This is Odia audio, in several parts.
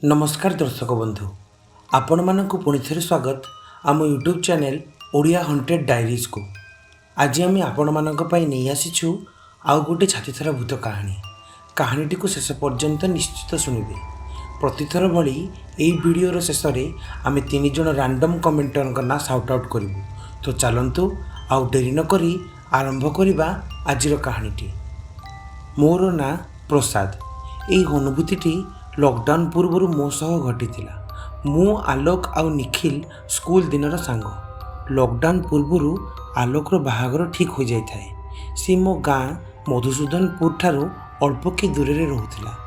ନମସ୍କାର ଦର୍ଶକ ବନ୍ଧୁ, ଆପଣମାନଙ୍କୁ ପୁଣି ଥରେ ସ୍ୱାଗତ ଆମ ୟୁଟ୍ୟୁବ୍ ଚ୍ୟାନେଲ୍ ଓଡ଼ିଆ ହଣ୍ଟେଡ୍ ଡାଏରିଜ୍କୁ। ଆଜି ଆମେ ଆପଣମାନଙ୍କ ପାଇଁ ନେଇ ଆସିଛୁ ଆଉ ଗୋଟେ ଛାତିଥରା ଭୂତ କାହାଣୀ। କାହାଣୀଟିକୁ ଶେଷ ପର୍ଯ୍ୟନ୍ତ ନିଶ୍ଚିତ ଶୁଣିବେ। ପ୍ରତିଥର ଭଳି ଏଇ ଭିଡ଼ିଓର ଶେଷରେ ଆମେ ତିନି ଜଣ ରାଣ୍ଡମ୍ କମେଣ୍ଟରଙ୍କ ନାଁ ସାଉଟ୍ ଆଉଟ୍ କରିବୁ। ତ ଚାଲନ୍ତୁ, ଆଉ ଡେରି ନକରି ଆରମ୍ଭ କରିବା ଆଜିର କାହାଣୀଟି। ମୋର ନାଁ ପ୍ରସାଦ। ଏହି ଅନୁଭୂତିଟି ଲକଡାଉନ୍ ପୂର୍ବରୁ ମୋ ସହ ଘଟିଥିଲା। ମୁଁ, ଆଲୋକ ଆଉ ନିଖିଲ ସ୍କୁଲ ଦିନର ସାଙ୍ଗ। ଲକଡାଉନ୍ ପୂର୍ବରୁ ଆଲୋକର ବାହାଘର ଠିକ୍ ହୋଇଯାଇଥାଏ। ସେ ମୋ ଗାଁ ମଧୁସୂଦନପୁର ଠାରୁ ଅଳ୍ପକେ ଦୂରରେ ରହୁଥିଲା।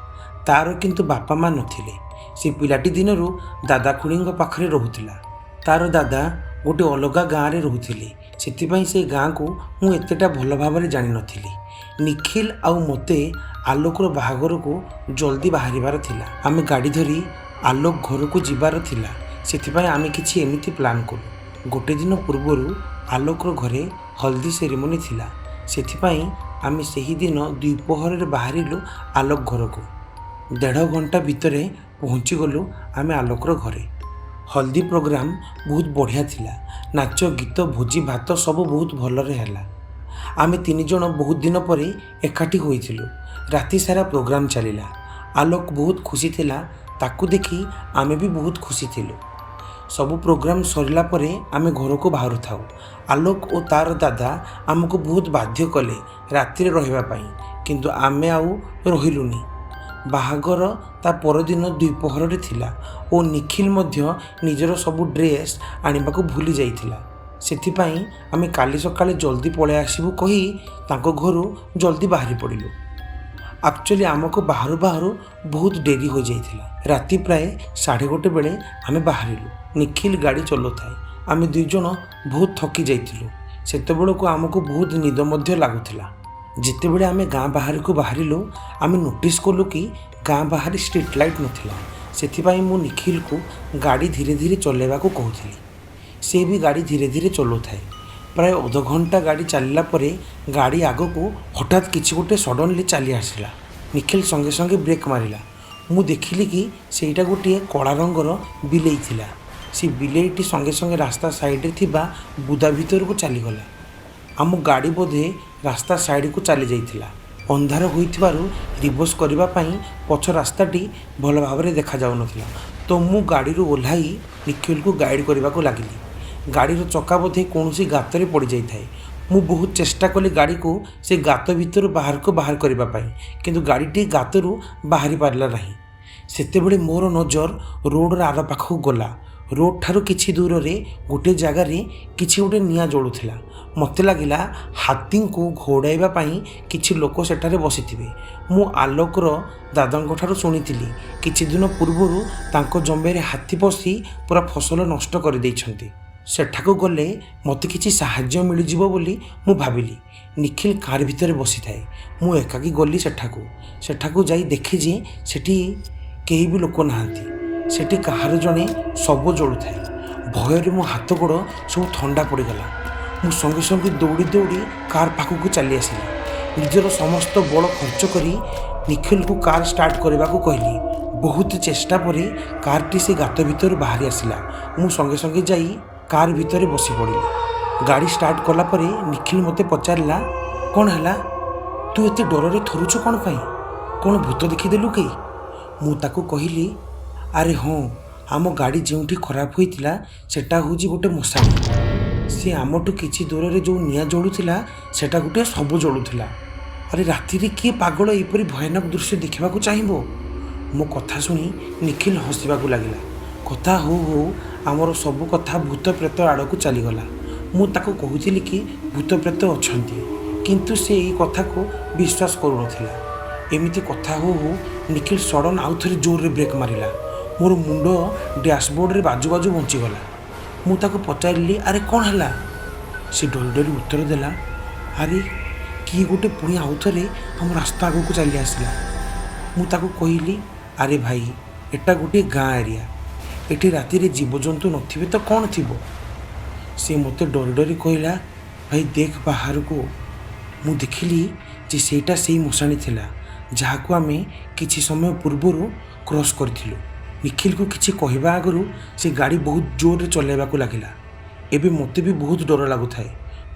ତାର କିନ୍ତୁ ବାପା ମା ନଥିଲେ। ସେ ପିଲାଟି ଦିନରୁ ଦାଦା ଖୁଡ଼ିଙ୍କ ପାଖରେ ରହୁଥିଲା। ତାର ଦାଦା ଗୋଟେ ଅଲଗା ଗାଁରେ ରହୁଥିଲେ। ସେଥିପାଇଁ ସେ ଗାଁକୁ ମୁଁ ଏତେଟା ଭଲ ଭାବରେ ଜାଣିନଥିଲି। ନିଖିଲ ଆଉ ମୋତେ ଆଲୋକର ବାହାଘରକୁ ଜଲ୍ଦି ବାହାରିବାର ଥିଲା। ଆମେ ଗାଡ଼ି ଧରି ଆଲୋକ ଘରକୁ ଯିବାର ଥିଲା। ସେଥିପାଇଁ ଆମେ କିଛି ଏମିତି ପ୍ଲାନ୍ କଲୁ। ଗୋଟେ ଦିନ ପୂର୍ବରୁ ଆଲୋକର ଘରେ ହଳଦୀ ସେରିମନି ଥିଲା। ସେଥିପାଇଁ ଆମେ ସେହିଦିନ ଦ୍ୱିପହରରେ ବାହାରିଲୁ ଆଲୋକ ଘରକୁ। ଦେଢ଼ ଘଣ୍ଟା ଭିତରେ ପହଞ୍ଚିଗଲୁ ଆମେ ଆଲୋକର ଘରେ। ହଳଦୀ ପ୍ରୋଗ୍ରାମ ବହୁତ ବଢ଼ିଆ ଥିଲା। ନାଚ ଗୀତ, ଭୋଜି ଭାତ ସବୁ ବହୁତ ଭଲରେ ହେଲା। ଆମେ ତିନି ଜଣ ବହୁତ ଦିନ ପରେ ଏକାଠି ହୋଇଥିଲୁ। ରାତି ସାରା ପ୍ରୋଗ୍ରାମ ଚାଲିଲା। ଆଲୋକ ବହୁତ ଖୁସି ଥିଲା। ତାକୁ ଦେଖି ଆମେ ବି ବହୁତ ଖୁସି ଥିଲୁ। ସବୁ ପ୍ରୋଗ୍ରାମ ସରିଲା ପରେ ଆମେ ଘରକୁ ବାହାରୁଥାଉ, ଆଲୋକ ଓ ତାର ଦାଦା ଆମକୁ ବହୁତ ବାଧ୍ୟ କଲେ ରାତିରେ ରହିବା ପାଇଁ। କିନ୍ତୁ ଆମେ ଆଉ ରହିଲୁନି। ବାହାଘର ତା ପରଦିନ ଦ୍ୱିପହରରେ ଥିଲା ଓ ନିଖିଲ ମଧ୍ୟ ନିଜର ସବୁ ଡ୍ରେସ୍ ଆଣିବାକୁ ଭୁଲି ଯାଇଥିଲା। ସେଥିପାଇଁ ଆମେ କାଲି ସକାଳେ ଜଲ୍ଦି ପଳେଇ ଆସିବୁ କହି ତାଙ୍କ ଘରୁ ଜଲ୍ଦି ବାହାରି ପଡ଼ିଲୁ। ଆକ୍ଚୁଆଲି ଆମକୁ ବାହାରୁ ବାହାରୁ ବହୁତ ଡେରି ହୋଇଯାଇଥିଲା। ରାତି ପ୍ରାୟ 1:30 ବେଳେ ଆମେ ବାହାରିଲୁ। ନିଖିଲ ଗାଡ଼ି ଚଲାଉଥାଏ। ଆମେ ଦୁଇ ଜଣ ବହୁତ ଥକି ଯାଇଥିଲୁ। ସେତେବେଳକୁ ଆମକୁ ବହୁତ ନିଦ ମଧ୍ୟ ଲାଗୁଥିଲା। ଯେତେବେଳେ ଆମେ ଗାଁ ବାହାରକୁ ବାହାରିଲୁ, ଆମେ ନୋଟିସ୍ କଲୁ କି ଗାଁ ବାହାରେ ଷ୍ଟ୍ରିଟ୍ ଲାଇଟ୍ ନଥିଲା। ସେଥିପାଇଁ ମୁଁ ନିଖିଲକୁ ଗାଡ଼ି ଧୀରେ ଧୀରେ ଚଲାଇବାକୁ କହୁଥିଲି। ସେ ବି ଗାଡ଼ି ଧୀରେ ଧୀରେ ଚଲାଉଥାଏ। ପ୍ରାୟ ଅଧଘଣ୍ଟା ଗାଡ଼ି ଚାଲିଲା ପରେ ଗାଡ଼ି ଆଗକୁ ହଠାତ୍ କିଛି ଗୋଟେ ସଡ଼ନଲି ଚାଲି ଆସିଲା। ନିଖିଲ ସଙ୍ଗେ ସଙ୍ଗେ ବ୍ରେକ୍ ମାରିଲା। ମୁଁ ଦେଖିଲି କି ସେଇଟା ଗୋଟିଏ କଳା ରଙ୍ଗର ବିଲେଇ ଥିଲା। ସେ ବିଲେଇଟି ସଙ୍ଗେ ସଙ୍ଗେ ରାସ୍ତା ସାଇଡ଼ରେ ଥିବା ବୁଦା ଭିତରକୁ ଚାଲିଗଲା। ଆମ ଗାଡ଼ି ବୋଧେ ରାସ୍ତା ସାଇଡ଼କୁ ଚାଲି ଯାଇଥିଲା। ଅନ୍ଧାର ହୋଇଥିବାରୁ ରିଭର୍ସ କରିବା ପାଇଁ ପଛ ରାସ୍ତାଟି ଭଲ ଭାବରେ ଦେଖାଯାଉନଥିଲା। ତ ମୁଁ ଗାଡ଼ିରୁ ଓହ୍ଲାଇ ନିଖିଲକୁ ଗାଇଡ଼ କରିବାକୁ ଲାଗିଲି। ଗାଡ଼ିର ଚକା ବୋଧେ କୌଣସି ଗାତରେ ପଡ଼ିଯାଇଥାଏ। ମୁଁ ବହୁତ ଚେଷ୍ଟା କଲି ଗାଡ଼ିକୁ ସେ ଗାତ ଭିତରୁ ବାହାରକୁ ବାହାର କରିବା ପାଇଁ, କିନ୍ତୁ ଗାଡ଼ିଟି ଗାତରୁ ବାହାରି ପାରିଲା ନାହିଁ। ସେତେବେଳେ ମୋର ନଜର ରୋଡ଼ର ଆର ପାଖକୁ ଗଲା। ରୋଡ଼ ଠାରୁ କିଛି ଦୂରରେ ଗୋଟିଏ ଜାଗାରେ କିଛି ଗୋଟେ ନିଆଁ ଜଳୁଥିଲା। ମୋତେ ଲାଗିଲା ହାତୀଙ୍କୁ ଘଉଡ଼ାଇବା ପାଇଁ କିଛି ଲୋକ ସେଠାରେ ବସିଥିବେ। ମୁଁ ଆଲୋକର ଦାଦାଙ୍କ ଠାରୁ ଶୁଣିଥିଲି, କିଛି ଦିନ ପୂର୍ବରୁ ତାଙ୍କ ଜମିରେ ହାତୀ ପଶି ପୁରା ଫସଲ ନଷ୍ଟ କରିଦେଇଛନ୍ତି। ସେଠାକୁ ଗଲେ ମୋତେ କିଛି ସାହାଯ୍ୟ ମିଳିଯିବ ବୋଲି ମୁଁ ଭାବିଲି। ନିଖିଲ କାର୍ ଭିତରେ ବସିଥାଏ। ମୁଁ ଏକାକୀ ଗଲି ସେଠାକୁ। ସେଠାକୁ ଯାଇ ଦେଖେ ଯେ ସେଠି କେହି ବି ଲୋକ ନାହାନ୍ତି। ସେଠି କାହାର ଜଣେ ଶବ ଜଳୁଥାଏ। ଭୟରେ ମୋ ହାତ ଗୋଡ଼ ସବୁ ଥଣ୍ଡା ପଡ଼ିଗଲା। ମୁଁ ସଙ୍ଗେ ସଙ୍ଗେ ଦୌଡ଼ି ଦୌଡ଼ି କାର୍ ପାଖକୁ ଚାଲି ଆସିଲି। ନିଜର ସମସ୍ତ ବଳ ଖର୍ଚ୍ଚ କରି ନିଖିଲକୁ କାର୍ ଷ୍ଟାର୍ଟ କରିବାକୁ କହିଲି। ବହୁତ ଚେଷ୍ଟା ପରେ କାର୍ଟି ସେ ଗାତ ଭିତରୁ ବାହାରି ଆସିଲା। ମୁଁ ସଙ୍ଗେ ସଙ୍ଗେ ଯାଇ କାର୍ ଭିତରେ ବସି ପଡ଼ିଲି। ଗାଡ଼ି ଷ୍ଟାର୍ଟ କଲା ପରେ ନିଖିଲ ମୋତେ ପଚାରିଲା, "କ'ଣ ହେଲା? ତୁ ଏତେ ଡରରେ ଥରୁଛୁ କ'ଣ ପାଇଁ? କ'ଣ ଭୂତ ଦେଖିଦେଲୁ କି?" ମୁଁ ତାକୁ କହିଲି, "ଆରେ ହଁ, ଆମ ଗାଡ଼ି ଯେଉଁଠି ଖରାପ ହୋଇଥିଲା, ସେଟା ହେଉଛି ଗୋଟେ ମଶାଣି। ସେ ଆମଠୁ କିଛି ଦୂରରେ ଯେଉଁ ନିଆଁ ଜଳୁଥିଲା, ସେଟା ଗୋଟିଏ ଶବ ଜଳୁଥିଲା। ଆରେ, ରାତିରେ କିଏ ପାଗଳ ଏପରି ଭୟାନକ ଦୃଶ୍ୟ ଦେଖିବାକୁ ଚାହିଁବ?" ମୋ କଥା ଶୁଣି ନିଖିଲ ହସିବାକୁ ଲାଗିଲା। କଥା ହଉ ହଉ ଆମର ସବୁ କଥା ଭୂତ ପ୍ରେତ ଆଡ଼କୁ ଚାଲିଗଲା। ମୁଁ ତାକୁ କହୁଥିଲି କି ଭୂତ ପ୍ରେତ ଅଛନ୍ତି, କିନ୍ତୁ ସେ ଏଇ କଥାକୁ ବିଶ୍ୱାସ କରୁନଥିଲା। ଏମିତି କଥା ହଉ ହଉ ନିଖିଲ ସଡ଼ନ୍ ଆଉ ଥରେ ଜୋରରେ ବ୍ରେକ୍ ମାରିଲା। ମୋର ମୁଣ୍ଡ ଡ୍ୟାସବୋର୍ଡ଼ରେ ବାଜୁ ବାଜୁ ବଞ୍ଚିଗଲା। ମୁଁ ତାକୁ ପଚାରିଲି, "ଆରେ, କ'ଣ ହେଲା?" ସେ ଡରି ଡରି ଉତ୍ତର ଦେଲା, "ଆରେ, କିଏ ଗୋଟେ ପୁଣି ଆଉ ଥରେ ଆମ ରାସ୍ତା ଆଗକୁ ଚାଲି ଆସିଲା।" ମୁଁ ତାକୁ କହିଲି, "ଆରେ ଭାଇ, ଏଟା ଗୋଟିଏ ଗାଁ ଏରିଆ। ଏଠି ରାତିରେ ଜୀବଜନ୍ତୁ ନଥିବେ ତ କ'ଣ ଥିବ?" ସେ ମୋତେ ଡରି ଡରି କହିଲା, "ଭାଇ, ଦେଖ ବାହାରକୁ।" ମୁଁ ଦେଖିଲି ଯେ ସେଇଟା ସେଇ ମଶାଣି ଥିଲା, ଯାହାକୁ ଆମେ କିଛି ସମୟ ପୂର୍ବରୁ କ୍ରସ୍ କରିଥିଲୁ। ନିଖିଲକୁ କିଛି କହିବା ଆଗରୁ ସେ ଗାଡ଼ି ବହୁତ ଜୋରରେ ଚଲାଇବାକୁ ଲାଗିଲା। ଏବେ ମୋତେ ବି ବହୁତ ଡର ଲାଗୁଥାଏ।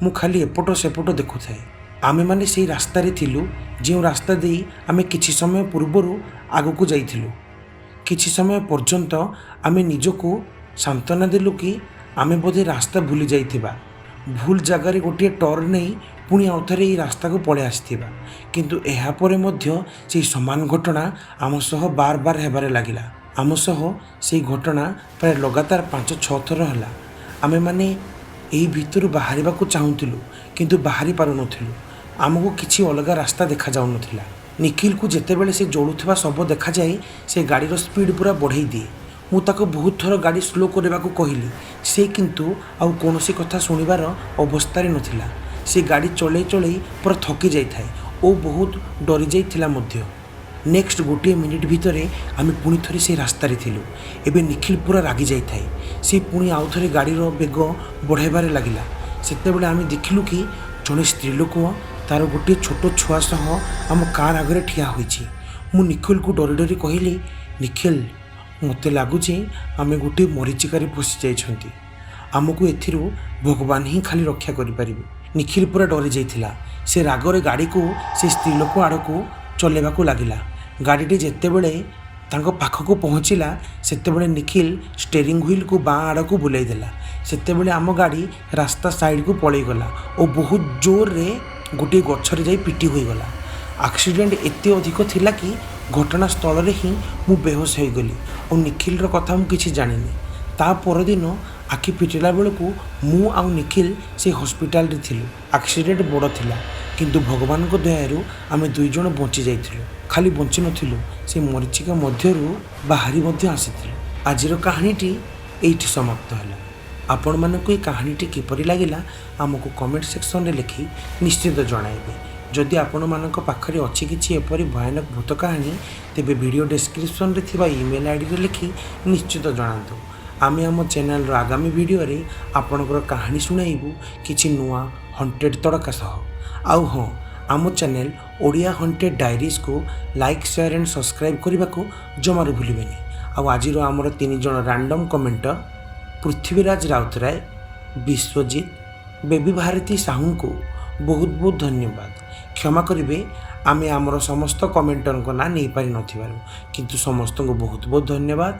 ମୁଁ ଖାଲି ଏପଟ ସେପଟ ଦେଖୁଥାଏ। ଆମେମାନେ ସେଇ ରାସ୍ତାରେ ଥିଲୁ, ଯେଉଁ ରାସ୍ତା ଦେଇ ଆମେ କିଛି ସମୟ ପୂର୍ବରୁ ଆଗକୁ ଯାଇଥିଲୁ। କିଛି ସମୟ ପର୍ଯ୍ୟନ୍ତ ଆମେ ନିଜକୁ ସାନ୍ତ୍ୱନା ଦେଲୁ କି ଆମେ ବୋଧେ ରାସ୍ତା ଭୁଲି ଯାଇଥିବା, ଭୁଲ ଜାଗାରେ ଗୋଟିଏ ଟର୍ନ ନେଇ ପୁଣି ଆଉଥରେ ଏଇ ରାସ୍ତାକୁ ପଳେଇ ଆସିଥିବା। କିନ୍ତୁ ଏହାପରେ ମଧ୍ୟ ସେଇ ସମାନ ଘଟଣା ଆମ ସହ ବାର ବାର ହେବାରେ ଲାଗିଲା। ଆମ ସହ ସେଇ ଘଟଣା ପ୍ରାୟ ଲଗାତାର 5-6 ଥର ହେଲା। ଆମେମାନେ ଏଇ ଭିତରୁ ବାହାରିବାକୁ ଚାହୁଁଥିଲୁ, କିନ୍ତୁ ବାହାରି ପାରୁନଥିଲୁ। ଆମକୁ କିଛି ଅଲଗା ରାସ୍ତା ଦେଖାଯାଉନଥିଲା। ନିଖିଲକୁ ଯେତେବେଳେ ସେ ଜଳୁଥିବା ଶବ ଦେଖାଯାଏ, ସେ ଗାଡ଼ିର ସ୍ପିଡ଼ ପୁରା ବଢ଼େଇ ଦିଏ। ମୁଁ ତାକୁ ବହୁତ ଥର ଗାଡ଼ି ସ୍ଲୋ କରିବାକୁ କହିଲି। ସେ କିନ୍ତୁ ଆଉ କୌଣସି କଥା ଶୁଣିବାର ଅବସ୍ଥାରେ ନଥିଲା। ସେ ଗାଡ଼ି ଚଲେଇ ଚଲେଇ ପୁରା ଥକି ଯାଇଥାଏ ଓ ବହୁତ ଡରିଯାଇଥିଲା ମଧ୍ୟ। ନେକ୍ସଟ ଗୋଟିଏ ମିନିଟ୍ ଭିତରେ ଆମେ ପୁଣି ଥରେ ସେଇ ରାସ୍ତାରେ ଥିଲୁ। ଏବେ ନିଖିଲ ପୁରା ରାଗି ଯାଇଥାଏ। ସେ ପୁଣି ଆଉ ଥରେ ଗାଡ଼ିର ବେଗ ବଢ଼ାଇବାରେ ଲାଗିଲା। ସେତେବେଳେ ଆମେ ଦେଖିଲୁ କି ଜଣେ ସ୍ତ୍ରୀ ଲୋକ ତାର ଗୋଟିଏ ଛୋଟ ଛୁଆ ସହ ଆମ କାର୍ ଆଗରେ ଠିଆ ହୋଇଛି। ମୁଁ ନିଖିଲକୁ ଡରି ଡରି କହିଲି, "ନିଖିଲ, ମୋତେ ଲାଗୁଛି ଆମେ ଗୋଟିଏ ମରିଚିକାରେ ଫସି ଯାଇଛନ୍ତି। ଆମକୁ ଏଥିରୁ ଭଗବାନ ହିଁ ଖାଲି ରକ୍ଷା କରିପାରିବେ।" ନିଖିଲ ପୁରା ଡରି ଯାଇଥିଲା। ସେ ରାଗରେ ଗାଡ଼ିକୁ ସେ ସ୍ତ୍ରୀ ଲୋକ ଆଡ଼କୁ ଚଲେଇବାକୁ ଲାଗିଲା। ଗାଡ଼ିଟି ଯେତେବେଳେ ତାଙ୍କ ପାଖକୁ ପହଞ୍ଚିଲା, ସେତେବେଳେ ନିଖିଲ ଷ୍ଟେରିଂ ହ୍ୱିଲ୍କୁ ବାଁ ଆଡ଼କୁ ବୁଲାଇ ଦେଲା। ସେତେବେଳେ ଆମ ଗାଡ଼ି ରାସ୍ତା ସାଇଡ଼କୁ ପଳେଇଗଲା ଓ ବହୁତ ଜୋରରେ ଗୋଟିଏ ଗଛରେ ଯାଇ ପିଟି ହୋଇଗଲା। ଆକ୍ସିଡେଣ୍ଟ ଏତେ ଅଧିକ ଥିଲା କି ଘଟଣାସ୍ଥଳରେ ହିଁ ମୁଁ ବେହୋସ ହୋଇଗଲି ଓ ନିଖିଲର କଥା ମୁଁ କିଛି ଜାଣିନି। ତା ପରଦିନ ଆଖି ଫିଟିଲା ବେଳକୁ ମୁଁ ଆଉ ନିଖିଲ ସେଇ ହସ୍ପିଟାଲରେ ଥିଲୁ। ଆକ୍ସିଡେଣ୍ଟ ବଡ଼ ଥିଲା, କିନ୍ତୁ ଭଗବାନଙ୍କ ଦୟାରୁ ଆମେ ଦୁଇ ଜଣ ବଞ୍ଚି ଯାଇଥିଲୁ। ଖାଲି ବଞ୍ଚି ନଥିଲୁ, ସେ ମରିଚିକା ମଧ୍ୟରୁ ବାହାରି ମଧ୍ୟ ଆସିଥିଲୁ। ଆଜିର କାହାଣୀଟି ଏଇଠି ସମାପ୍ତ ହେଲା। ଆପଣମାନଙ୍କୁ ଏ କାହାଣୀଟି କିପରି ଲାଗିଲା, ଆମକୁ କମେଣ୍ଟ ସେକ୍ସନରେ ଲେଖି ନିଶ୍ଚିତ ଜଣାଇବେ। ଯଦି ଆପଣମାନଙ୍କ ପାଖରେ ଅଛି କିଛି ଏପରି ଭୟାନକ ଭୂତ କାହାଣୀ, ତେବେ ଭିଡ଼ିଓ ଡେସ୍କ୍ରିପସନରେ ଥିବା ଇମେଲ୍ ଆଇଡ଼ିରେ ଲେଖି ନିଶ୍ଚିତ ଜଣାନ୍ତୁ। ଆମେ ଆମ ଚ୍ୟାନେଲର ଆଗାମୀ ଭିଡ଼ିଓରେ ଆପଣଙ୍କର କାହାଣୀ ଶୁଣାଇବୁ କିଛି ନୂଆ ହଣ୍ଟେଡ଼ ତଡ଼କା ସହ। ଆଉ ହଁ, ଆମ ଚ୍ୟାନେଲ ଓଡ଼ିଆ ହଣ୍ଟେଡ଼ ଡାଇରିଜକୁ ଲାଇକ୍, ସେୟାର ଆଣ୍ଡ ସବସ୍କ୍ରାଇବ୍ କରିବାକୁ ଜମାରୁ ଭୁଲିବେନି। ଆଉ ଆଜିର ଆମର ତିନି ଜଣ ରାଣ୍ଡମ୍ କମେଣ୍ଟର ପୃଥ୍ୱୀରାଜ ରାଉତରାୟ, ବିଶ୍ୱଜିତ, ବେବି ଭାରତୀ ସାହୁଙ୍କୁ ବହୁତ ବହୁତ ଧନ୍ୟବାଦ। କ୍ଷମା କରିବେ, ଆମେ ଆମର ସମସ୍ତ କମେଣ୍ଟରଙ୍କ ନାଁ ନେଇପାରିନଥିବାରୁ। କିନ୍ତୁ ସମସ୍ତଙ୍କୁ ବହୁତ ବହୁତ ଧନ୍ୟବାଦ,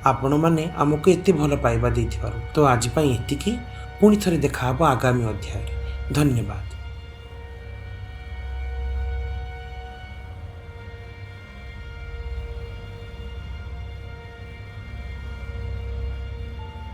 ଆପଣମାନେ ଆମକୁ ଏତେ ଭଲ ପାଇବା ଦେଇଥିବାରୁ। ତ ଆଜି ପାଇଁ ଏତିକି। ପୁଣି ଥରେ ଦେଖାହେବ ଆଗାମୀ ଅଧ୍ୟାୟରେ। ଧନ୍ୟବାଦ।